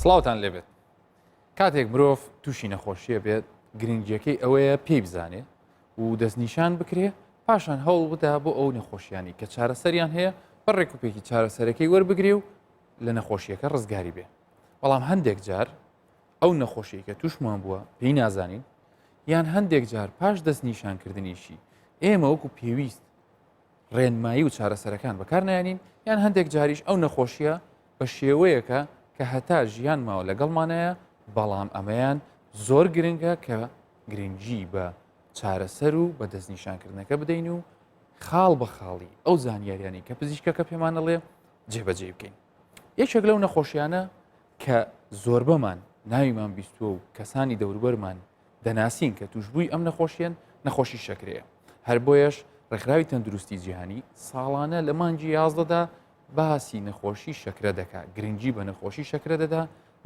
سڵاوتان لێبێت کاتێک مرۆڤ تووشی نەخۆشیە بێت گرنگیەکەی ئەوەیە پێی بزانێ و دەستنیشان بکرێ پاشان هەوڵ بدا بۆ ئەو نەخۆشیانی کە چارەسەریان هەیە بە ڕێکوپێکی چارەسەرەکەی وەربگرێ و لە نەخۆشیەکە ڕزگاری بێ بەڵام هەندێک جار ئەو نەخۆشی کە تووشمان بووە پێی نازانین یان هەندێک جار پاش دەستنیشانکردنیشی ئێمە وەکو پێویست ڕێنمایی و چارەسەرەکان بەکار نایەنین یان هەندێک جاریش ئەو نەخۆشیە بە شێوەیەکە کە هەتا ژیان ماوە لەگەڵمانایە بەڵام ئەمەیان زۆر گرنگە کە گرنگی بە چارەسەر و بە دەستنیشانکردنەکە بدەین و خاڵ بە خاڵی ئەو زانیاریانی کە پزیشکەکە پێمانەڵێ جێبەجێ بکەین یەکێک لەو نەخۆشیانە کە زۆربەمان ناویمان بیستووە و کەسانی دەوروبەرمان دەناسین کە توشببووی ئەم نەخۆشیەن نەخۆشی شەکرەیە هەر بۆیەش ڕێکخراوی تەندروستی جیهانی ساڵانە لە مانگی یازدەدا باسی نەخۆشی شەکرە دەکات گرنگی بە نەخۆشی شەکرە دەدا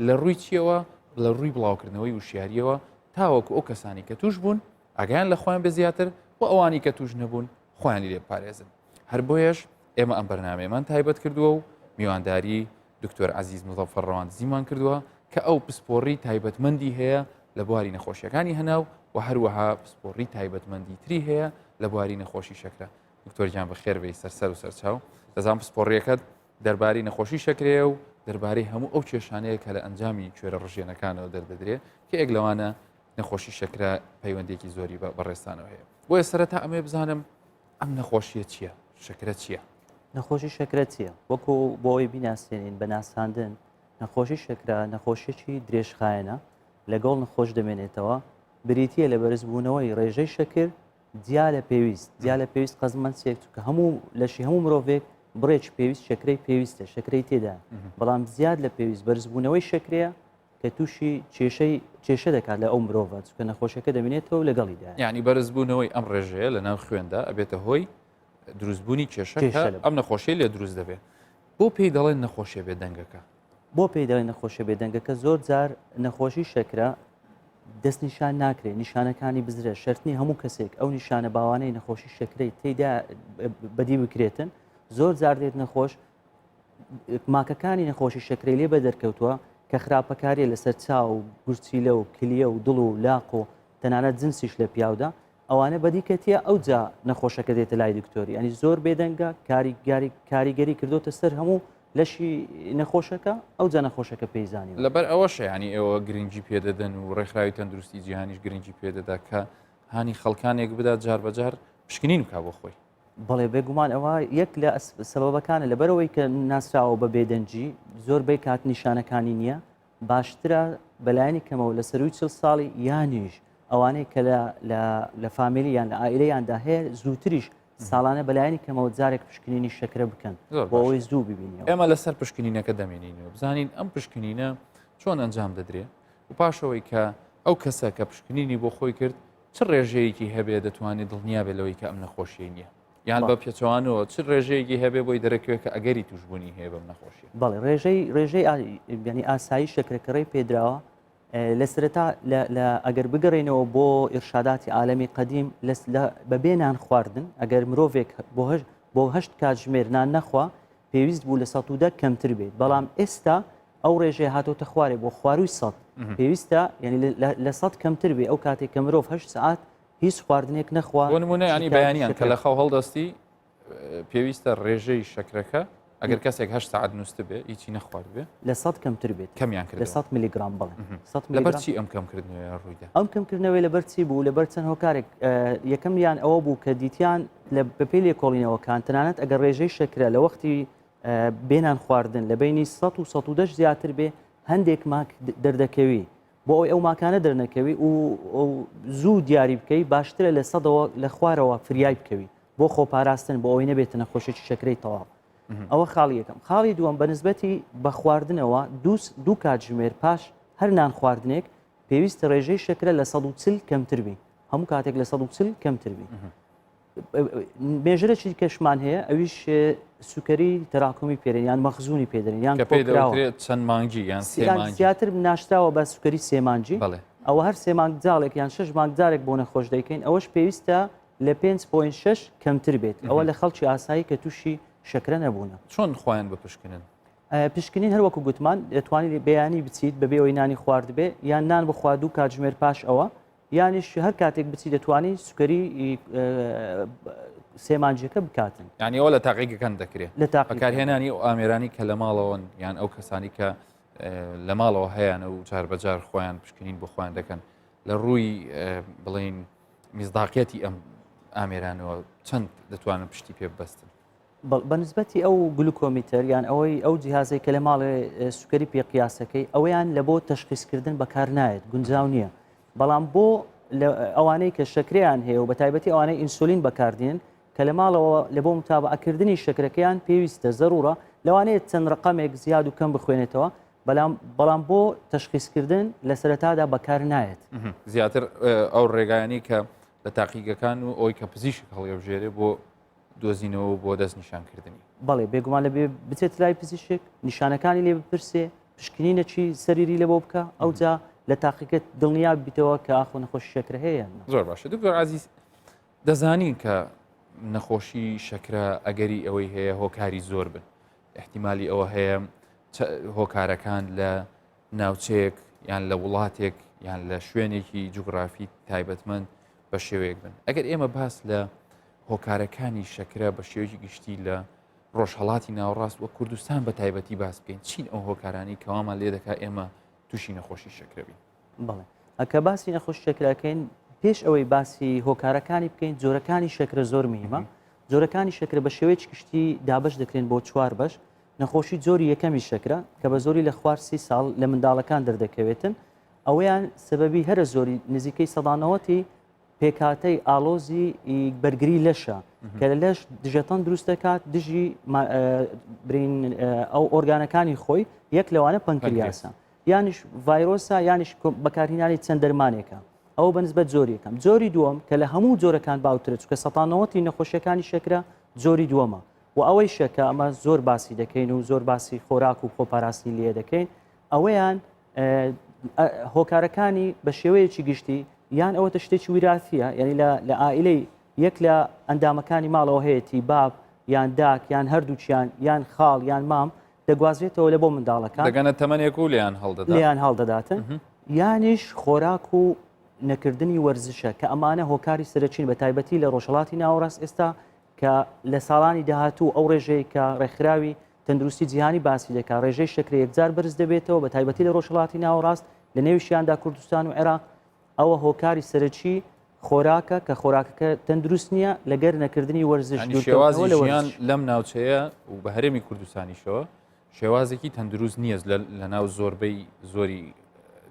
لە ڕووی چیەوە لە ڕووی بڵاوکردنەوەی وشیاریەوە تاوەکو ئەو کەسانی کە توش بوون ئاگیان لە خۆیان بە زیاتر و ئەوانی کە توش نەبوون خۆیانی لێ پارێزن هەر بۆیەش ئێمە ئەم بەرنمەیەمان تایبەت کردووە و میوانداری دکتۆر عەزیز مزەفەر ڕەواندزیمان کردووە کە ئەو پسپۆڕی تایبەتمەندی هەیە لە بواری نەخۆشیەکانی هەناو و هەروەها پسپۆڕی تایبەتمەندی تری هەیە لە بواری نەخۆشی شەکرە. دکتۆر گیان بەخێر بێی سەر سەر و سەرچاو. دەزانم پسپۆڕیەکەت دەربارەی نەخۆشی شەکرەیە و دەربارەی هەموو ئەو کێشانەیە کە لە ئەنجامی کوێرە ڕژێنەکانەوە دەردەدرێ کە یەک لەوانە نەخۆشی شەکرە پەیوەندێکی زۆری بە بەڕێزتانەوە هەیە. بۆیە سەرەتا ئەمەوێ بزانم ئەم نەخۆشیە چییە؟ شەکرە چییە؟ نەخۆشی شەکرە چییە؟ وەکو بۆ ئەوەی بیناسێنین بە ناساندن نەخۆشی شەکرە نەخۆشیەکی درێژخایەنە لەگەڵ نەخۆش دەمێنێتەوە بریتە لە بەرزبوونەوەی ڕێژەی شەکر جیا لە پێویست جیا لە پێویست قەزمەند چێک چونکە هەموو لەشی هەموو مرۆڤێک بڕێکی پێویست شەکرەی پێویستە شەکرەی تێدا بەڵام زیاد لە پێویست بەرزبوونەوەی شەکرەیە کە تووشی کێشەی کێشە دەکات لە ئەو مرۆڤە چونکە نەخۆشیەکە دەمێنێتەوە و لەگەڵیدا. یانی بەرزبوونەوەی ئەم ڕێژەیە لە ناو خوێندا ئەبێتە هۆی دروستبوونی کێشە کە ئەم نەخۆشیەی لێ دروست دەبێت. بۆ پێی دەڵێن نەخۆشیە بێدەنگەکە؟ بۆ پێی دەڵێن نەخۆشیە بێدەنگەکە؟ زۆر جار نەخۆشی شەکرە دەستنیشان ناکرێت، نیشانەکانی بزرە، شەرتنی هەموو کەسێک ئەو نیشانە باوانەی نەخۆشی شەکرەی تێیدا بەدی بکرێتن، زۆر جار دێت نەخۆش ماکەکانی نەخۆشی شەکرەی لێ بەدەرکەوتووە کە خراپەکاریە لەسەر چاو و گورچیلە و کلیە و دڵ و لاق و تەنانەت جنسیش لە پیاودا ئەوانە بەدیکەتیە ئەوجا نەخۆشەکە دێتە لای دکتۆری ئەنی زۆر بێدەنگە کاریگاری کاریگەری کردوتە سەر هەموو لەشی نەخۆشەکە ئەوجا نەخۆشەکە پێیزانی لەبەر ئەوەشە ینی ئێوە گرنگی پێدەدەن و ڕێکخراوی تەندروستی جیهانیش گرنگی پێدەدا کە هانی خەڵکانێک بدات جار بەجار پشکنین بکا بۆ خۆی. بەڵێ بێگومان ئەوە یەک لە سەبەبەکانە لەبەرەوەی کە ناسراوە بە بێدەنگی زۆربەی کات نیشانەکانی نییە باشترە بەلایەنی کەمەوە لە سەروی چل ساڵی یانیش ئەوانەی کە لە فامیلی یان لە ئایلەیاندا هەیە زووتریش ساڵانە بەلایەنی کەمەوە جارێک پشکنینی شەکرە بکەن بۆ ئەوەی زوو ببینی ئێمە لەسەر پشکنینەکە دەمێنینەوە بزانین ئەم پشکنینە چۆن ئەنجام دەدرێ و پاشەوەی کە ئەو کەسە کە پشکنینی بۆ خۆی کرد چ ڕێژەیەکی هەبێ دەتوانێت دڵنیا بێت لەوەی کە ئەم نەخۆشیەی نییە یان بە پێچەوانەوە چ ڕێژەیەکی هەبێ بۆی دەرەکەوێت کە ئەگەری توشببوونی هەیە بەم نەخۆشیە بەڵێ ڕێژەی ڕێژەی ینی ئاسایی شەکرەکەڕی پێدراوە لە سەرەتا لە ئەگەر بگەڕێنەوە بۆ ئیرشاداتی عالەمی قەدیم بەبێ نان خواردن ئەگەر مرۆڤێک بۆ هەش بۆ هەشت کاتژمێر نان نەخوا پێویست بوو لە 110 کەمتر بێت بەڵام ئێستا ئەو ڕێژەیە هاتۆتە خوارێ بۆ خواروی سەد پێویستە یعنی لە سەد کەمتر بێ ئەو کاتێک کە مرۆڤ هەشت سعات هیچ خواردنێک نەخوا بۆ نمونە ینی بەیانیان کە لە خەو هەڵدەستی پێویستە ڕێژەی شەکرەکە ئەگەر کەسێک هەشت سعات نووست بێ هیچی نەخوارد بێ لە سەد کەمتر بێت کەمیان کرد لە 100 میلیگرام بڵێ لەبەر چی ئەم کەمکردنەوەی ڕوویدا ئەم کەمکردنەوەی لەبەر چی بوو لەبەر چەند هۆکارێک یەکەمیان ئەوە بوو کە دیتیان لە بەپێی لێکۆڵینەوەکان تەنانەت ئەگەر ڕێژەی شەکرە لە وەختی بێ نان خواردن لە بینی 100 و 110 زیاتر بێ هەندێک ماک دەردەکەوی بۆ ئەوەی ئەو ماکانە دەرنەکەوی و زوو دیاری بکەی باشترە لە سەدەوە لە خوارەوە فریای بکەوی بۆ خۆپاراستن بۆ ئەوەی نەبێتە نەخۆشێکی شەکرەی تەواو ئەوە خاڵی یەکەم خاڵی دووەم بە نسبەتی بە خواردنەوە دوو کاتژمێر پاش هەر نان خواردنێک پێویستە ڕێژەی شەکرە لە 140 کەمتر بی هەموو کاتێک لە 140 کەمتر بی مێژەرێکی کەشمان هەیە ئەویش سوکەری تەراکمی پێرێن یان مەخزونی پێدرێن یان چەند مانگی یان زیاتر ناشتراوە بە سوکەری سێمانجی ئەوە هەر سێ مانگ جاڵێک یان شش مانگ جارێک بۆ نەخۆش دەیکەین ئەوەش پێویستە لە 5.6 کەمتر بێت ئەوە لە خەڵکی ئاسایی کە تووشی شەکرە نەبوونە چۆن خۆیان بپشکنن؟ پشکنین هەر وەکو گوتمان دەتوانیت بەیانی بچیت بەبێ ئەوەی نانی خواردبێ یان نان بخوا دوو کاتژمێر پاش ئەوە یانیش هەر کاتێک بچی دەتوانی سوکەری سێمانجەکە بکاتن. یانی ئەوە لە تاقیگەکان دەکرێت لە تاقیگەکان. بەکارهێنانی ئەو ئامێرانی کە لە ماڵەوەن یان ئەو کەسانی کە لە ماڵەوە هەیانە و جار بەجار خۆیان پشکنین بۆ خۆیان دەکەن لە ڕووی بڵین میزداقیەتی ئەم ئامێرانەوە چەند دەتوانن پشتی پێ ببەستن؟ بە نسبەتی ئەو glucometer یان ئەوەی ئەو جیهازەی کە لە ماڵێ سوکەری پێ قیاسەکەی ئەوەیان لە بۆ تەشخیسکردن بەکار نایەت گونجاو نییە بەڵام بۆ ئەوانەی کە شەکریان هەیە و بە تایبەتی ئەوانەی ئینسولین بەکاردێن کە لە ماڵەوە لە بۆ متابعەکردنی شەکرەکەیان پێویستە زەرورە لەوانەیە چەند ڕقەمێک زیاد و کەم بخوێنێتەوە بەڵام بەڵام بۆ تەشخیسکردن لە سەرەتادا بەکار نایەت. زیاتر ئەو ڕێگایانی کە لە تاقیگەکان و ئەوی کە پزیشک هەڵیەبژێرێ بۆ دۆزینەوە و بۆ دەست نیشانکردنی. بەڵێ بێگومان لە بێ بچێت لای پزیشک نیشانەکانی لێ بپرسێ پشکنینەکی سەریری لە بۆ بکە ئەوجا لە تاقیگەت دڵنیا بیتەوە کە ئاخۆ نەخۆشی شەکرە هەیە یان نا. زۆر باشە دکتۆر عزیز دەزانین کە نەخۆشی شەکرە ئەگەری ئەوەی هەیە هۆکاری زۆر بن احتیممالی ئەوە هەیە هۆکارەکان لە ناوچەیەک یان لە وڵاتێک یان لە شوێنێکی جوگرافی تایبەتمەند بە شێوەیەک بن ئەگەر ئێمە باس لە هۆکارەکانی شەکرە بە شێوەیەکی گشتی لە ڕۆژهڵاتی ناوەڕاست وە کوردستان بە تایبەتی باس بکەین چین ئەو هۆکارانی کەوامان لێ دەکا ئێمە تووشی نەخۆشی شەکرە بین؟ بەڵێ ئەکە باسی نەخۆشی شەکرەکەین پێش ئەوەی باسی هۆکارەکانی بکەین جۆرەکانی شەکرە زۆر مهمە جۆرەکانی شەکرە بە شێوەیەکی گشتی دابەش دەکرێن بۆ چوار بەش نەخۆشی جۆری یەکەمی شەکرە کە بە زۆری لە خوار سی ساڵ لە منداڵەکان دەردەکەوێتن ئەوەیان سەبەبی هەرە زۆری نزیکەی سەدانەوەتی پێکهاتەی ئاڵۆزی بەرگری لەشە کە لە لەش دژەتەن دروست دەکات دژی برین ئەو ئۆرگانەکانی خۆی یەک لەوانە پەنکریاسە یانیش ڤایرۆسە یانیش بەکارهینانی چەند دەرمانێکە ئەو بەنسبەت جۆری یەکەم جۆری دووەم کە لە هەموو جۆرەکان باوترە چکە سەتانەوەتی نەخۆشیەکانی شەکرە جۆری دووەمە و ئەوەیشە کە ئەمە زۆر باسی دەکەین و زۆر باسی خۆراک و خۆپاراستنی لێ دەکەین ئەوەیان هۆکارەکانی بە شێوەیەکی گشتی یان ئەوەتە شتێکی ویراسیە یعنی لە ئائلەی یەک لە ئەندامەکانی ماڵەوە هەیەی باب یان داک یان هەردووچیان یان خاڵ یان مام دەگوازرێتەوە لە بۆ منداڵەکان دەگەنە تەمەنێک و لێیان هەڵدەدات لێیان هەڵدەداتن یانیش خۆراک و نەکردنی وەرزشە کە ئەمانە هۆکاری سەرەکین بە تایبەتی لە ڕۆژهەڵاتی ناوەڕاست ئێستا کە لە ساڵانی داهاتوو ئەو ڕێژەی کە ڕێکخراوی تەندروستی جیهانی باسی دەکات ڕێژەی شەکرە یەکجار بەرز دەبێتەوە بە تایبەتی لە ڕۆژهەڵاتی ناوەڕاست لە نێویشیاندا کوردستان و عێراق ئەوە هۆکاری سەرەکی خۆراکە کە خۆراکەکە تەندروست نییە لەگەر نەکردنی وەرزش شێوازی ژیان لەم ناوچەیە و بە هەرێمی کوردستانیشەوە شێوازێکی تەندروست نییە لە ناو زۆربەی زۆری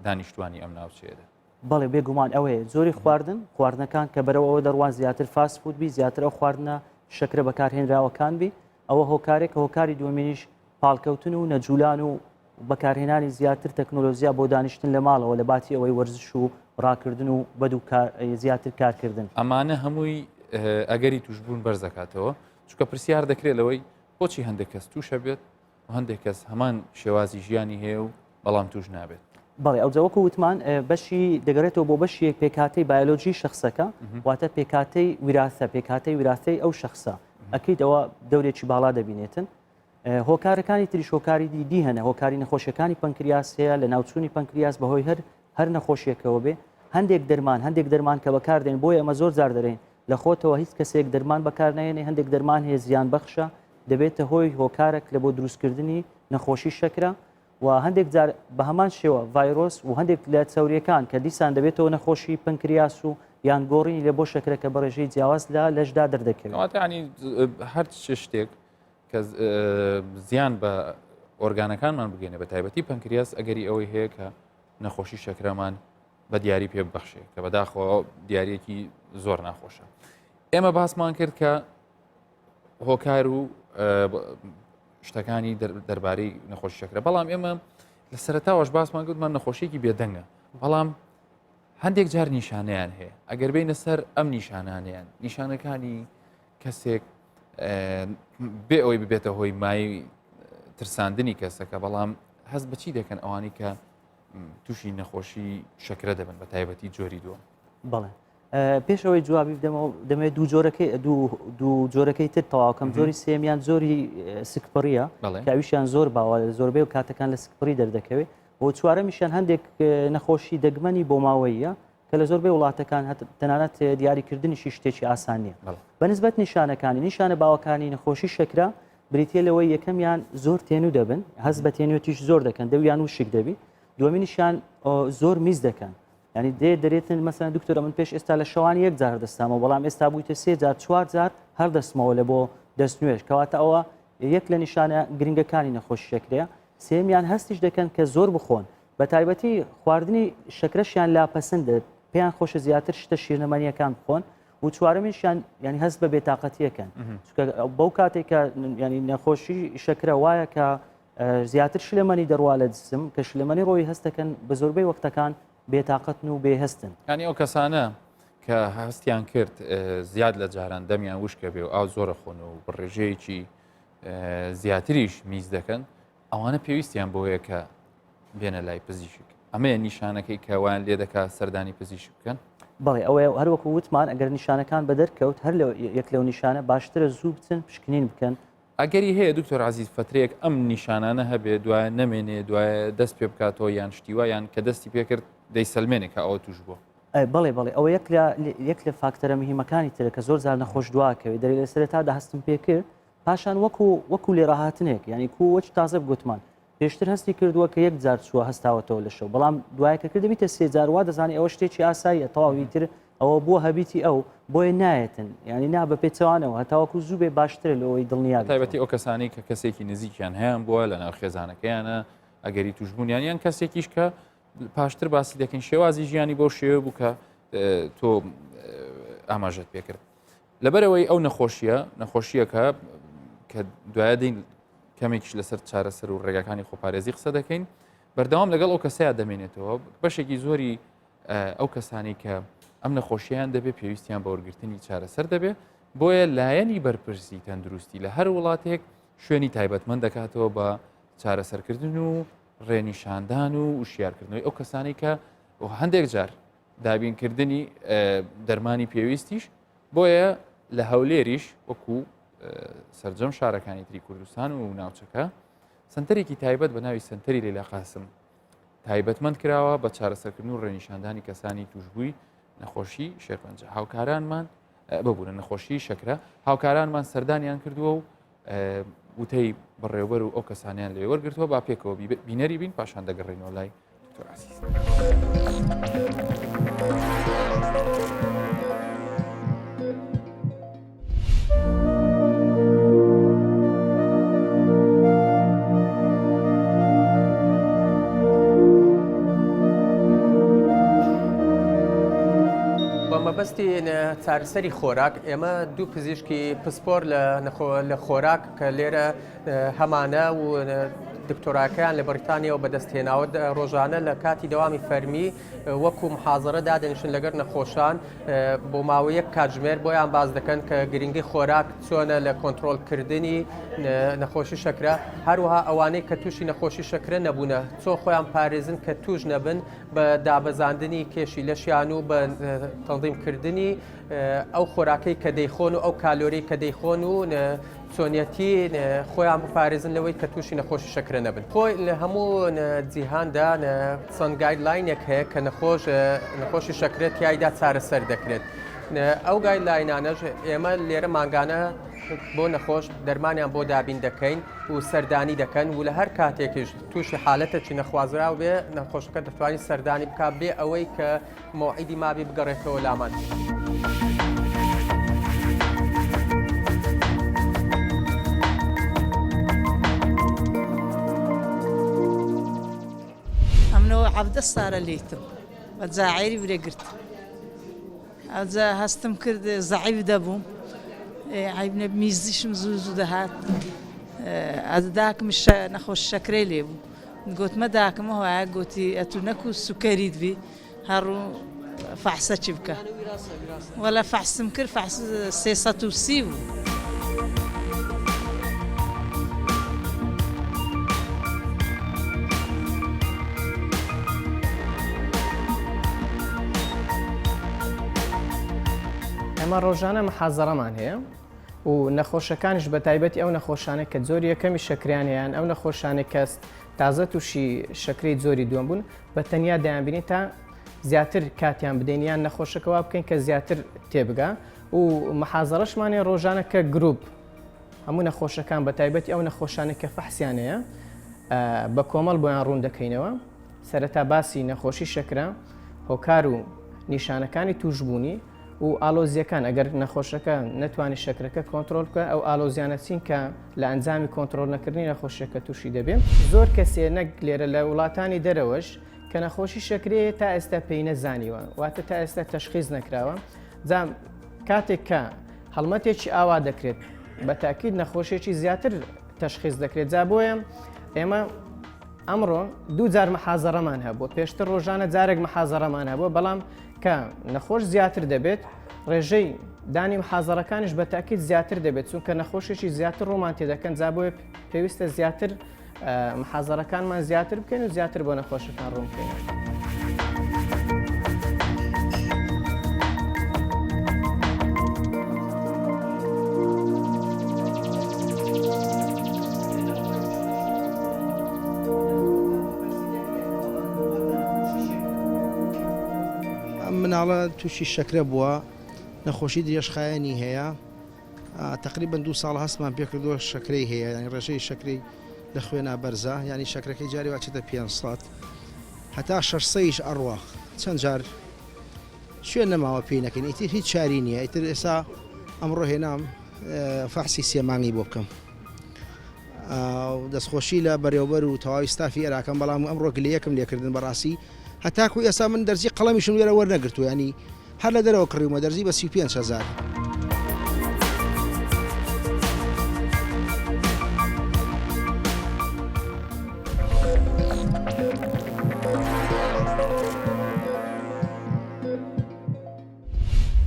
دانیشتوانی ئەم ناوچەیەدا. بەڵێ بێگومان ئەوەیە جۆری خواردن خواردنەکان کە بەرەو ئەوە دەڕوان زیاتر fast food بی زیاتر ئەو خواردنە شەکرە بەکارهێنراوەکان بی ئەوە هۆکارێک هۆکاری دووەمینیش پاڵکەوتن و نەجولان و بەکارهێنانی زیاتر تەکنۆلۆژیا بۆ دانیشتن لە ماڵەوە لە باتی ئەوەی وەرزش و ڕاکردن و بەدوو زیاتر کارکردن. ئەمانە هەمووی ئەگەری توشبوون بەرزدەکاتەوە، چونکە پرسیار دەکرێت لەوەی بۆچی هەندێک کەس تووشە بێت و هەندێک کەس هەمان شێوازی ژیانی هەیە و بەڵام توش نابێت. بەڵێ ئەوجا وەکو وتمان بەشی دەگەڕێتەوە بۆ بەشی پێکهاتەی بایۆلۆژی شخصەکە واتە پێکهاتەی ویراسە پێکهاتەی ویراسەی ئەو شخصە ئەکید ئەوە دەورێکی باڵا دەبینێتن هۆکارەکانی تریش هۆکاری دی دی هەنە هۆکاری نەخۆشیەکانی پەنکریاس هەیە لە ناوچوونی پەنکریاس بەهۆی هەر هەر نەخۆشیەکەوە بێ هەندێک دەرمان هەندێک دەرمان کە بەکاردێن بۆیە ئەمە زۆر جار دەرێن لە خۆتەوە هیچ کەسێک دەرمان بەکارنەیەنێ هەندێک دەرمان هەیە زیان بەخشە دەبێتە هۆی هۆکارێک لە بۆ دروستکردنی نەخۆشی شەکرە و هەندێک جار بە هەمان شێوە ڤایرۆس و هەندێک لە چەوریەکان کە دیسان دەبێتەوە نەخۆشی پەنکریاس و یان گۆڕینی لە بۆ شەکرە کە بە ڕێژەی جیاواز لە لەشدا دەردەکەوێت. کەواتە ینی هەر شتێک کە زیان بە ئۆرگانەکانمان بگەێنێ بە تایبەتی پەنکریاس ئەگەری ئەوەی هەیە کە نەخۆشی شەکرەمان بە دیاری پێ ببەخشێ کە بەداخەوە دیارێکی زۆر ناخۆشە ئێمە باسمان کرد کە هۆکار و شتەکانی دەربارەی نەخۆشی شەکرە بەڵام ئێمە لە سەرتاوەش باسمان گوتمان نەخۆشیێکی بێدەنگە بەڵام هەندێک جار نیشانەیان هەیە ئەگەر بینە سەر ئەم نیشانانیان نیشانەکانی کەسێک بێ ئەوەی ببێتە هۆی مای ترساندنی کەسەکە بەڵام هەست بەچی دەکەن ئەوانی کە تووشی نەخۆشی شەکرە دەبن بە تایبەتی جۆری دووە بەڵێ. پێش ئەوەی جوابی بدەمەوە دەمەوێت دوو جۆرەکەی دوو جۆرەکەی تر تەواوکەم جۆری سێمیان جۆری سکپڕیە کە ئەویشیان زۆر باوە زۆربەی و کاتەکان لە سکپڕی دەردەکەوێت بۆ چوارەمیشیان هەندێک نەخۆشی دەگمەنی بۆماوەیە کە لە زۆربەی وڵاتەکان تەنانەت دیاریکردنیشی شتێکی ئاسان نییە. بەنسبەت نیشانەکانی نیشانە باوەکانی نەخۆشی شەکرە بریتە لەوەی یەکەمیان زۆر تێنو دەبن هەست بە تێنوێتیش زۆر دەکەن دەویان وشک دەبی دووەمینیشیان زۆر میز دەکەن ینی دێ دەرێتن مەسەن دکتۆرە من پێش ئێستا لە شەوان یەک جار دەستامەوە بەڵام ئێستا بوویتە سێ جار چوار جار هەر دەستمەوە لە بۆ دەست نوێژ کەواتە ئەوە یەک لە نیشانە گرنگەکانی نەخۆشی شەکرەیە سێمیان هەستیش دەکەن کە زۆر بخۆن بە تایبەتی خواردنی شەکرەشیان لا پەسەندە پێیان خۆشە زیاتر شتە شیرنەمەنیەکان بخۆن و چوارەمیشیان ینی هەست بە بێتاقەتیەکەن چونکە بەو کاتێک کە ینی نەخۆشی شەکرە وایە کە زیاتر شلەمەنی دەڕوا لە جسم کە شلەمەنی ڕۆی هەستەکەن بە زۆربەی وەختەکان بێتاقەتن و بێهستن. یانی ئەو کەسانە کە هەستیان کرد زیاد لە جاران دەمیان وشکە بێ و ئاو زۆرە خۆن و بڕێژەیەکی زیاتریش میز دەکەن ئەوانە پێویستیان بۆیە کە بێنە لای پزیشک ئەمەیە نیشانەکەی کە وایان لێ دەکات سەردانی پزیشک بکەن؟ بەڵێ ئەوەیە هەروەکو وتمان ئەگەر نیشانەکان بەدەرکەوت هەر یەک لەو نیشانە باشترە زوو بچن پشکنین بکەن. ئەگەری هەیە دکتۆر عەزیز فەترەیەک ئەم نیشانانە هەبێ دوایە نەمێنێ دوایە دەست پێ بکاتەوە یان شتی وا یان کە دەستی پێ کرد دەیسەلمێنێ کە ئەوە توش بووە؟ بەڵێ بەڵێ ئەوە یەک لە یەک لە فاکتەرە مهمەکانی ترە کە زۆر جار نەخۆش دواکەوێت دەرێ لە سەرەتادا هەستم پێ کرد پاشان وەکو وەکو لێڕاهاتنێک یعنی کو وەچ تازە گوتمان پێشتر هەستی کردووە کە یەک جار چووە هەستاوەتەوە لە شەو بەڵام دوای کە کردبیتە سێ جار وا دەزانی ئەوە شتێکی ئاساییە تەواوی تر ئەوە بووە هەبیتی ئەو بۆیە نایەتن یعنی نا بە پێچەوانەوە هەتاوەکو زوو بێ باشترە لەوەی دڵنیا تایبەتی ئەو کەسانی کە کەسێکی نزیکیان هەیان بووە لە ناو خێزانەکەیانە ئەگەری توشبوونیان یان کەسێکیش کە پاشتر باسی دەکەین شێوازی ژیانی بەو شێوە بوو کە تۆ ئاماژەت پێکرد لەبەرئەوەی ئەو نەخۆشیە نەخۆشیەکە کە دوایە دین کەمێکیش لەسەر چارەسەر و ڕێگاکانی خۆپارێزی قسە دەکەین بەردەوام لەگەڵ ئەو کەسەیە دەمێنێتەوە بەشێکی زۆری ئەو کەسانی کە ئەم نەخۆشییان دەبێت پێویستیان بە وەرگرتنی چارەسەر دەبێت بۆیە لایەنی بەرپرسی تەندروستی لە هەر وڵاتێک شوێنی تایبەتمەند دەکاتەوە بە چارەسەرکردن و ڕێنیشاندان و وشیارکردنەوەی ئەو کەسانی کە هەندێک جار دابینکردنی دەرمانی پێویستیش بۆیە لە هەولێریش وەکو سرجەم شارەکانی تری کوردستان و ناوچەکە سنتەرێکی تایبەت بە ناوی سنتەری لەیلا قاسم تایبەتمەند کراوە بە چارەسەرکردن و ڕێنیشاندانی کەسانی توشبووی نەخۆشی شێرپەنجە هاوکارانمان ببوونە نەخۆشی شەکرە هاوکارانمان سەردانیان کردووە و وتەی بەڕێوبەر و ئەو کەسانیان لێ وەرگرتووە با پێکەوە بینەری بین پاشان دەگەڕێنەوە لای دکتۆر عەزیز. بە مەبەستی چارەسەری خۆراک ئێمە دوو پزیشکی پسپۆر لە خۆراک کە لێرە هەمانە و دکتۆراکەیان لە بەریتانیاوە بەدەست هێناوە ڕۆژانە لە کاتی دەوامی فەرمی وەکو محازەرە دادەنیشن لەگەر نەخۆشان بۆ ماوەی یەک کاتژمێر بۆیان باس دەکەن کە گرنگی خۆراک چۆنە لە کۆنترۆڵکردنی نەخۆشی شەکرە هەروەها ئەوانەی کە تووشی نەخۆشی شەکرە نەبوونە چۆن خۆیان پارێزن کە توش نەبن بە دابەزاندنی کێشی لەشیان و بە تەنظیمکردنی ئەو خۆراکەی کە دەیخۆن و ئەو کالۆری کە دەیخۆن و چۆنیەتی خۆیان بپارێزن لەوەی کە تووشی نەخۆشی شەکرە نەبن. خۆی لە هەموو جیهاندا چەند guideline ێک هەیە کە نەخۆش نەخۆشی شەکرە تیایدا چارەسەر دەکرێت. ئەو guideline انەش ئێمە لێرە مانگانە بۆ نەخۆش دەرمانیان بۆ دابین دەکەین و سەردانی دەکەن و لە هەر کاتێکیش تووشی حالەتێکی نەخوازراو بێ نەخۆشەکە دەتوانێت سەردانی بکات بێ ئەوەی کە مەوعیدی مابی بگەڕێتەوە لامان. ئەمنەوە 17 سارە لیتم بە جاعێری برێ گرت ئەجا هەستم کرد زەعیف دەبووم عیب نە میزیشم زوو زوو دەهات ئەز داکم نەخۆش شەکرەی لێ بوو گوتمە داکمە وایە گوتی ئەتو نەکو سوکەریت بی هەڕوو فەحسە چی بکە وەلا فەحسم کرد فەحس 330 بوو. ئێمە ڕۆژانە محازەڕەمان هەیە و نەخۆشەکانیش بە تایبەتی ئەو نەخۆشانە کە جۆری یەکەمی شەکریان هەیەیان ئەو نەخۆشانەی کە تازە تووشی شەکرەی جۆری دووەم بوون بە تەنیا دەیانبینین تا زیاتر کاتیان بدەین یان نەخۆشەکە وا بکەین کە زیاتر تێبگا و محازەڕەشمان هەیە ڕۆژانە کە گروپ هەموو نەخۆشەکان بە تایبەتی ئەو نەخۆشانەی کە فەحسیان هەیە بە کۆمەڵ بۆیان ڕوون دەکەینەوە سەرەتا باسی نەخۆشی شەکرە، هۆکار و نیشانەکانی تووشبوونی و ئالۆزییەکان، ئەگەر نەخۆشەکە نەتوانێت شەکرەکە کۆنترۆڵ بکات، ئەو ئالۆزیانە چین کە لە ئەنجامی کۆنترۆڵ نەکردنی نەخۆشیەکە تووشی دەبێت. زۆر کەسێ نەک لێرە لە وڵاتانی دەرەوەش کە نەخۆشی شەکرەیە تا ئێستا پێی نەزانیوە، واتە تا ئێستا تەشخیس نەکراوە. جا کاتێک کە هەڵمەتێکی ئاوا دەکرێت بە تاکید نەخۆشیەکی زیاتر تەشخیس دەکرێت، جا بۆیە ئێمە ئەمڕۆ دوو جار محازەڕەمان هەبووە، پێشتر ڕۆژانە جارێک محازەڕەمان هەبووە، بەڵام کە نەخۆش زیاتر دەبێت ڕێژەی دانی محازەڕەکانیش بە تاکید زیاتر دەبێت، چونکە نەخۆشێکی زیاتر ڕوومان تێدەکەن، جا بۆیە پێویستە زیاتر محازەڕەکانمان زیاتر بکەین و زیاتر بۆ نەخۆشەکان ڕوون بکەینەوە. ئەم مناڵە تووشی شەکرە بووە، نەخۆشی درێژخایەنی هەیە، تەقریبەن دوو ساڵە هەستمان پێکردووە شەکرەی هەیە، یانی ڕێژەی شەکرەی لە خوێنا بەرزە، یانی شەکرەکەی جاری وا چێتە 500 هەتا 600یش ئەڕوا، چەند جار شوێن نەماوە پێی نەکەین، ئیتر هیچ چاری نییە، ئیتر ئێستا ئەمڕۆ هێنام فەحسی سێ مانگی بۆ بکەم. دەستخۆشی لە بەرێوبەر و تەواوی ستافی ئێراکەم بەڵام ئەمڕۆ گلەیەکم لێکردن بەڕاستی هەتاکو ئێستا من دەرزی قەڵەمیشم لێرە وەرنەگرتووە ینی هەر لە دەرەوە کڕیومە دەرزی بە 35 هزار.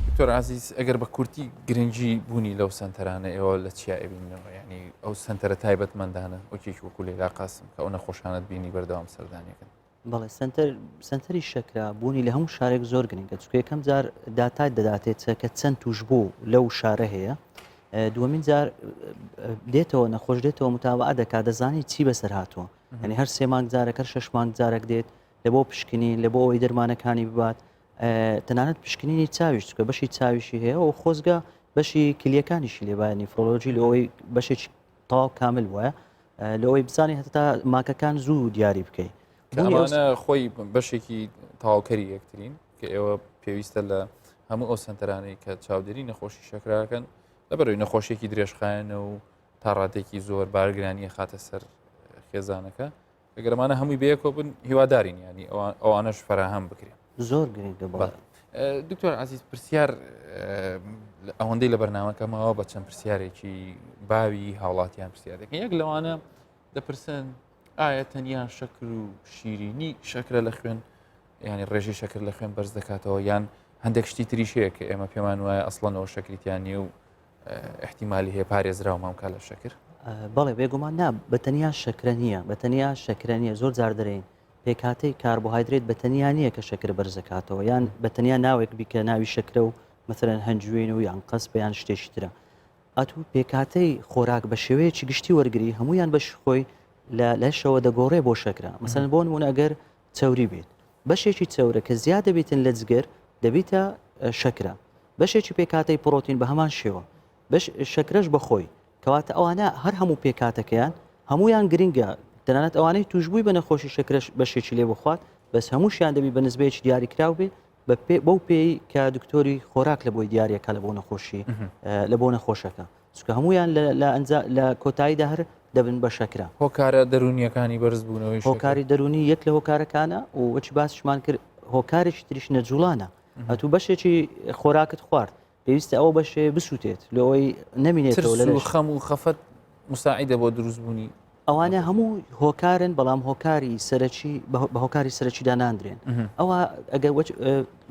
دکتۆر عزیز ئەگەر بە کورتی گرنگی بوونی لەو سنتەرانە ئێوە لە چیا ئەبینەوە ینی ئەو سنتەرە تایبەتمەندانە وەکێکی وەکو لەیلا قاسم کە ئەو نەخۆشانت بینی بەردەوام سەردانیەکەن بەڵێ سنتەر سنتەری شەکرە بوونی لە هەموو شارێک زۆر گرنگە چونکە یەکەم جار داتای دەداتێت کە چەند توشبوو لەو شارە هەیە دووەمین جار دێتەوە نەخۆش دێتەوە متابعە دەکات دەزانی چی بەسەر هاتووە یعنی هەر سێ مانگ جارەکە هەر شەش مانگ جارێک دێت لە بۆ پشکنین لە بۆ ئەوەی دەرمانەکانی ببات تەنانەت پشکنینی چاویش چکە بەشی چاویشی هەیە و خۆزگە بەشی کلیەکانیشی لێبایە nephrology لەوەی بەشێکی تەواو کامل وایە لەوەی بزانانی هەتا ماکەکان زوو دیاری بکەیت ئەمانە خۆی بەشێکی تەواوکەری یەکترین کە ئێوە پێویستە لە هەموو ئەو سنتەرانەی کە چاودێری نەخۆشی شەکراکەن لەبەرەوەی نەخۆشیێکی درێژخایەنە و تا ڕادێکی زۆر بارگرانی خاتە سەر خێزانەکە ئەگەر ئەمانە هەمووی بەیەکەوە بن هیوادارین ینی ئەوانەش فەراهەم بکرێن زۆر گرنگە بەڵێ دکتۆر عزیز پرسیار ئەوەندەی لە بەرنامەکە ماوە بە چەند پرسیارێکی باوی هاوڵاتیان پرسیار دەکەن یەک لەوانە دەپرسن ئایا تەنیا شەکر و شیرینی شەکرە لە خوێن ینی ڕێژەی شەکر لە خوێن بەرز دەکاتەوە یان هەندێک شتی تریش هەیە کە ئێمە پێمان وایە ئەسڵەنەوە شەکریتیان نییە و احتیمالی هەیە پارێزراومان بکات لە شەکر؟ بەڵێ بێگومان نا بە تەنیا شەکرە نییە بە تەنیا شەکرە نییە زۆر جار دەرێین پێکهاتەی کاربۆهایدرێت بە تەنیا نییە کە شەکر بەرزەکاتەوە یان بە تەنیا ناوێک بیکە ناوی شەکرە و مەسەلەن هەنجوین و یان قەسپە یان شتێکی ترە ئەتوو پێکهاتەی خۆراک بە شێوەیەکی گشتی وەرگری هەمویان بەش خۆی لە لەشەوە دەگۆڕێ بۆ شەکرە مەسەلەن بۆ نمونە ئەگەر چەوری بێت بەشێکی چەورە کە زیاد دەبیتن لە جگەر دەبیتە شەکرە بەشێکی پێکهاتەی پڕۆتین بە هەمان شێوە بەش شەکرەش بەخۆی کەواتە ئەوانە هەر هەموو پێکهاتەکەیان هەمویان گرنگە تەنانەت ئەوانەی توشبووی بە نەخۆشی شەکرەش بەشێکی لێ بخوات بەس هەمووشیان دەبی بە نسبەیەکی دیاریکراو بێ بەو پێی کە دکتۆری خۆراک لە بۆی دیارەکە لە بۆ نەخۆشی لە بۆ نەخۆشەکە چونکە هەمویان لە کۆتاییدا هەر دەبن بە شەکرە. هۆکارە دەروونیەکانی بەرزبوونەوەی شەکر. هۆکاری دەروونی یەک لە هۆکارەکانە و وەکی باسیشمان کرد هۆکارێکی تریش نەجوڵانە ئەتوو بەشێکی خۆراکت خوارد پێویستە ئەو بەشێ بسووتێت لەوەی نەمینێتەوە لە ترس و خەم و خەفەت مساعیدە بۆ دروستبوونی ئەوانە هەموو هۆکارن بەڵام هۆکاری سەرەکی بە هۆکاری سەرەکیدا ناندرێن ئەوە ئەگەر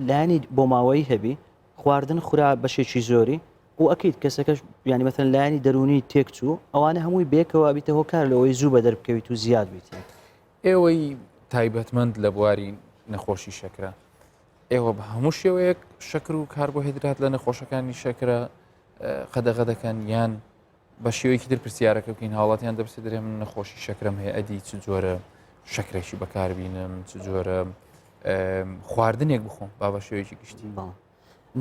لایەنی بۆماوەیی هەبی خواردن خورا بەشێکی زۆری و ئەکید کەسەکەش یانی مەسەلەن لایەنی دەروونی تێکچوو ئەوانە هەمووی بێکەوە ئەبیتە هۆکار لەوەی زوو بەدەر بکەویت و زیاد بیت. ئێوەی تایبەتمەند لە بواری نەخۆشی شەکرە. ئێوە بە هەموو شێوەیەک شەکر و کاربۆهیدرات لە نەخۆشەکانی شەکرە قەدەغە دەکەن یان بە شێوەیەکی تر پرسیارەکە بکەین هاوڵاتیان دەپرسێ دەرێ من نەخۆشی شەکرم هەیە ئەدی چ جۆرە شەکرێکی بەکاربینم چ جۆرە خواردنێک بخۆم با بە شێوەیەکی گشتی بەڵێ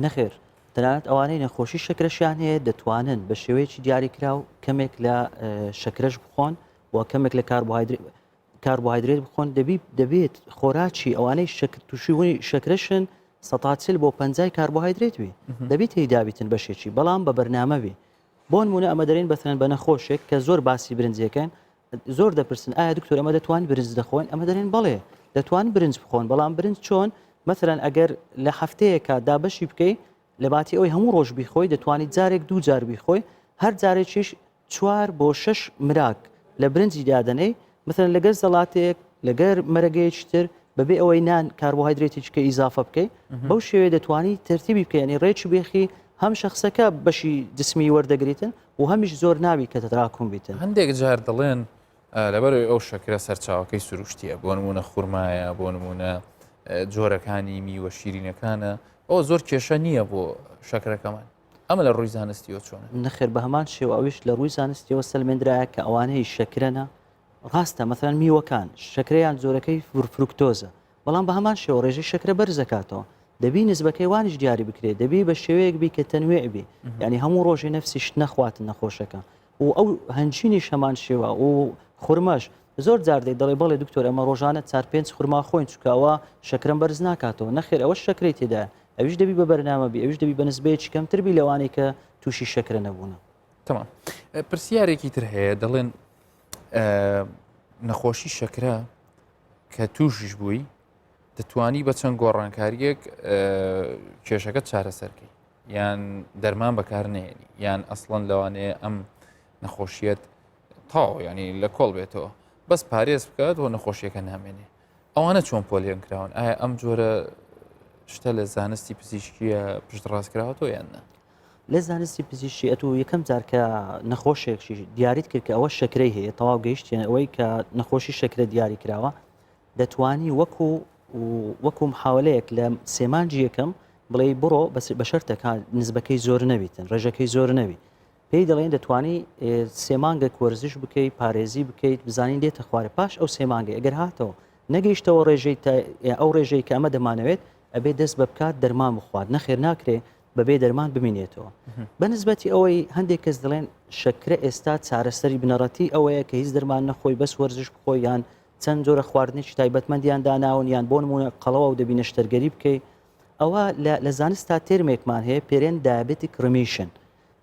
نەخێر تەنانەت ئەوانەی نەخۆشی شەکرەشیان هەیە دەتوانن بە شێوەیەکی دیاریکراو کەمێک لە شەکرەش بخۆن و کەمێک لە کاربۆهایدرێت کاربۆهایدرێت بخۆن دەبی دەبێت خۆراکی ئەوانەی شەکر تووشی شەکرەشن سەتا چل بۆ پەنجای کاربۆهایدرێت بی دەبیت تێیدابیتن بەشێکی بەڵام بە بەرنامە بی بۆ نمونە ئەمە دەرێن بەسەرەن بە نەخۆشێک کە زۆر باسی برنجەکەن زۆر دەپرسن ئایا دکتۆر ئەمە دەتوان برنج دەخۆن ئەمە دەرێن بەڵێ دەتوان برنج بخۆن بەڵام برنج چۆن مەسەلەن ئەگەر لە هەفتەیەکە دابەشی بکەی لە باتی ئەوی هەموو ڕۆژ بیخۆی دەتوانیت جارێک دوو جار بیخۆی هەر جارێکیش چوار بۆ شەش مراک لە برنجی دادەنێی مثلەن لەگەر زەڵاتەیەک لەگەر مەرەگەیەکی تر بەبێ ئەوەی نان کاربۆهایدرێتێکی کە ئیزافە بکەی بەو شێوەیە دەتوانی تەرتیبی بکەی یعنی ڕێکی بێخی هەم شخصەکە بەشی جسمی وەردەگریتن و هەمیش زۆر ناوی کە تەراکم بیتن. هەندێک جار دەڵێن لەبەرەوەی ئەو شەکرە سەرچاوەکەی سروشتیە بۆ نمونە خورمایە بۆ نمونە جۆرەکانی میوە شیرینەکانە ئەوە زۆر کێشە نییە بۆ شەکرەکەمان ئەمە لە ڕووی زانستیەوە چۆنە؟ نەخێر بە هەمان شێوە ئەویش لە ڕووی زانستیەوە سەلمێندرایە کە ئەوانەی شەکرەنە ڕاستە مەسەلەن میوەکان شەکرەیان جۆرەکەی فرکتۆزە بەڵام بە هەمان شێوە ڕێژەی شەکرە بەرزەکاتەوە دەبی نسبەکەی وانیش دیاری بکرێت دەبی بە شێوەیەک بی کە تەنوێع بی یعنی هەموو ڕۆژێ نەفسی شت نەخواتن نەخۆشەکە و ئەو هەنجینیش هەمان شێوە و خورمەش زۆر جار دێت دەڵێ بەڵێ دکتۆر ئەمە ڕۆژانە چار پێنج خورما خۆین چونکە ئەوە شەکرەم بەرز ناکاتەوە نەخێر ئەوە شەکرەی تێدایە ئەویش دەبی بە بەرنامە بی ئەویش دەبی بە نسبەیەکی کەمتر بی لەوانەی کە تووشی شەکرە نەبوونە. تەمام پرسیارێکی تر هەیە دەڵێن نەخۆشی شەکرە کە تووشیش بووی دەتوانی بە چەند گۆڕانکاریەک کێشەکە چارەسەرکەی یان دەرمان بەکار نێنی یان ئەسڵەن لەوانەیە ئەم نەخۆشیەت تاو ینی لە کۆڵ بێتەوە بەس پارێز بکات و نەخۆشیەکە نامێنێ ئەوانە چۆن پۆلێن کراون ئایا ئەم جۆرە شتە لە زانستی پزیشکیە پشت ڕاستکراوەتەوە یان نە لە زانستی پزیشکی ئەتو یەکەم جار کە نەخۆشێکی دیاریت کرد کە ئەوە شەکرەی هەیە تەواو گەیشتیان ئەوەی کە نەخۆشی شەکرە دیاری کراوە دەتوانی وەکو وەکو محاولەیەک لە سێمانجی یەکەم بڵێ بڕۆ بە شەرتەکە نزبەکەی زۆر نەبیتن ڕێژەکەی زۆر نەبی پێی دەڵێن دەتوانی سێ مانگێک وەرزش بکەیت پارێزی بکەیت بزانین دێتە خوارێ پاش ئەو سێ مانگەی ئەگەر هاتەوە نەگەیشتەوە ڕێژەی ئەو ڕێژەی کە ئەمە دەمانەوێت ئەبێ دەست بە بکات دەرمان بخوات نەخێر ناکرێ بەبێ دەرمان بمینێتەوە بەنسبەتی ئەوەی هەندێک کەس دەڵێن شەکرە ئێستا چارەسەری بنەڕەتی ئەوەیە کە هیچ دەرمان نەخۆی بەس وەرزش بخۆی یان چەند جۆرە خواردنێکی تایبەتمەندیان داناون یان بۆ نمونە قەڵەوە و دەبی نەشتەرگەری بکەی ئەوە لە زانستا تێرمێکمان هەیە پێرێن diabetic remission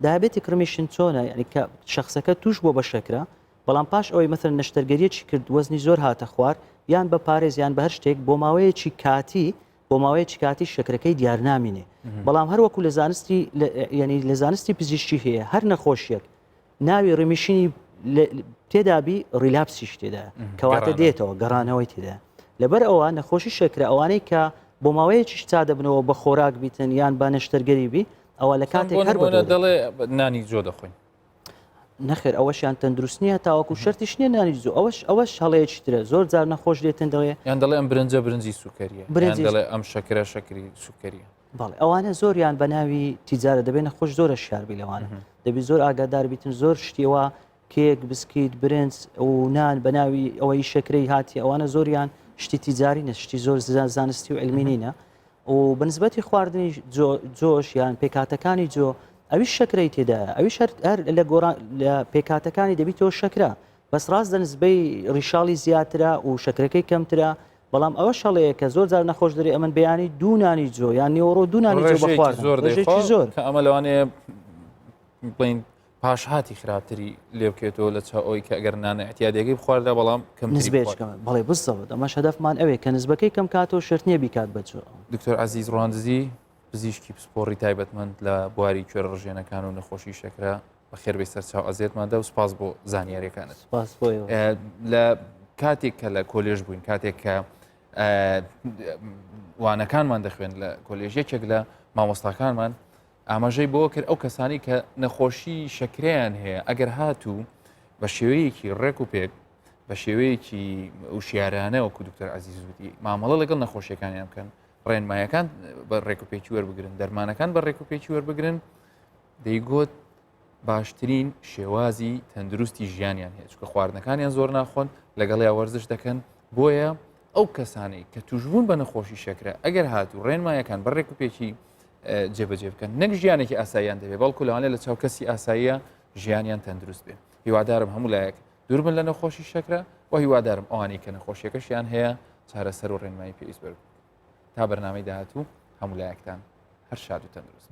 diabetic remission چۆنە یعنی کە شخصەکە توش بۆ بە شەکرە بەڵام پاش ئەوەی مەسەلەن نەشتەرگەریەکی کرد وەزنی زۆر هاتە خوار یان بە پارێز یان بە هەر شتێک بۆ ماوەیەکی کاتی بۆ ماوەیەکی کاتی شەکرەکەی دیار نامینێ بەڵام هەر وەکو لە زانستی یعنی لە زانستی پزیشکی هەیە هەر نەخۆشیەک ناوی remission ی تێدابی relapse یش تێدا کەواتە دێتەوە گەڕانەوەی تێدا لەبەر ئەوە نەخۆشی شەکرە ئەوانەی کە بۆ ماوەیەکیش تا دەبنەوە بە خۆراک بیتن یان بە نەشتەرگەری بی ئەوە لە کاتێک هەر بۆنە دەڵێ نانی جۆ دەخۆین نەخێر ئەوەشیان تەندروست نییە تاوەکو شەرتیش نییە نانی جۆ ئەوەش ئەوەش هەڵەیەکی ترە زۆر جار نەخۆش دێتن دەڵێ یان دەڵێ ئەم برنجە برنجی سوکەریە برنج دەڵێ ئەم شەکرە شەکری سوکەریە بەڵێ ئەوانە زۆریان بە ناوی تیجارە دەبێت نەخۆش زۆرە شاربی لەوانە دەبی زۆر ئاگادار بیتن زۆر شتیەوە کێک بسکیت برنج و نان بە ناوی ئەوەی شەکرەی هاتی ئەوانە زۆریان شتی تیجاری نە شتی زۆر زانستی و علمی نینە و بەنسبەتی خواردنی جۆش یان پێکاتەکانی جۆ ئەویش شەکرەی تێدایە ئەویش هەر لە گۆڕان لە پێکاتەکانی دەبیتەوە شەکرە بەس ڕاست دە نسبەی ڕیشاڵی زیاترە و شەکرەکەی کەمترە بەڵام ئەوە شەڵەیە کە زۆر جار نەخۆش دەرێ ئەمن بەیانی دوو نانی جۆ یان نیوەڕۆ دوو نانی جۆ بەخوارد زۆر ڕێژەیەکی زۆر کە ئەمە لەوانەیە بڵین پاشهاتی خراپتری لێ بکەوێتەوە لە چاو ئەوەی کە ئەگەر نانە اعتیادیەکەی بخواردا بەڵام کەم نسبەیەکی کەم بەڵێ بالضبط ئەمەش هەدەفمان ئەوەیە کە نسبەکەی کەم کاتەوە شەرت نییە بیکات بە جۆ. دکتۆر عەزیز ڕواندزی پزیشکی پسپۆڕی تایبەتمەند لە بواری کوێرە ڕژێنەکان و نەخۆشی شەکرە بەخێربێی سەرچاو ئەزیەتماندا و سپاس بۆ زانیاریەکانت. سپاس بۆ ئێوە. لە کاتێک کە لە کۆلێژ بووین کاتێک کە وانەکانمان دەخوێن لە کۆلێژ یەکێک لە مامۆستاکانمان ئاماژەی بەوە کرد ئەو کەسانی کە نەخۆشی شەکرەیان هەیە ئەگەر هاتوو بە شێوەیەکی ڕێک و پێک بە شێوەیەکی وشیارانە وەکو دکتۆر عزیز وتی مامەڵە لەگەڵ نەخۆشیەکانیان بکەن. ڕێنمایەکان بە ڕێکوپێکی وەربگرن دەرمانەکان بە ڕێکوپێکی وەربگرن دەیگوت باشترین شێوازی تەندروستی ژیانیان هەیە چکە خواردنەکانیان زۆر ناخۆن لەگەڵیا وەرزش دەکەن بۆیە ئەو کەسانەی کە توشبوون بە نەخۆشی شەکرە ئەگەر هاتوو ڕێنمایەکان بە ڕێک و پێکی جێبەجێ بکەن نەک ژیانێکی ئاساییان دەبێت بەڵکو لەوانەیە لە چاو کەسی ئاساییە ژیانیان تەندروست بێ هیوادارم هەموو لایەک دوور بن لە نەخۆشی شەکرە و هیوادارم ئەوانەی کە نەخۆشیەکەشیان هەیە چارەسەر و ڕێنمایی پێویست بەر تا بەرنامەی داهاتوو هەموو لایەکتان هەر شاد و تەندروست.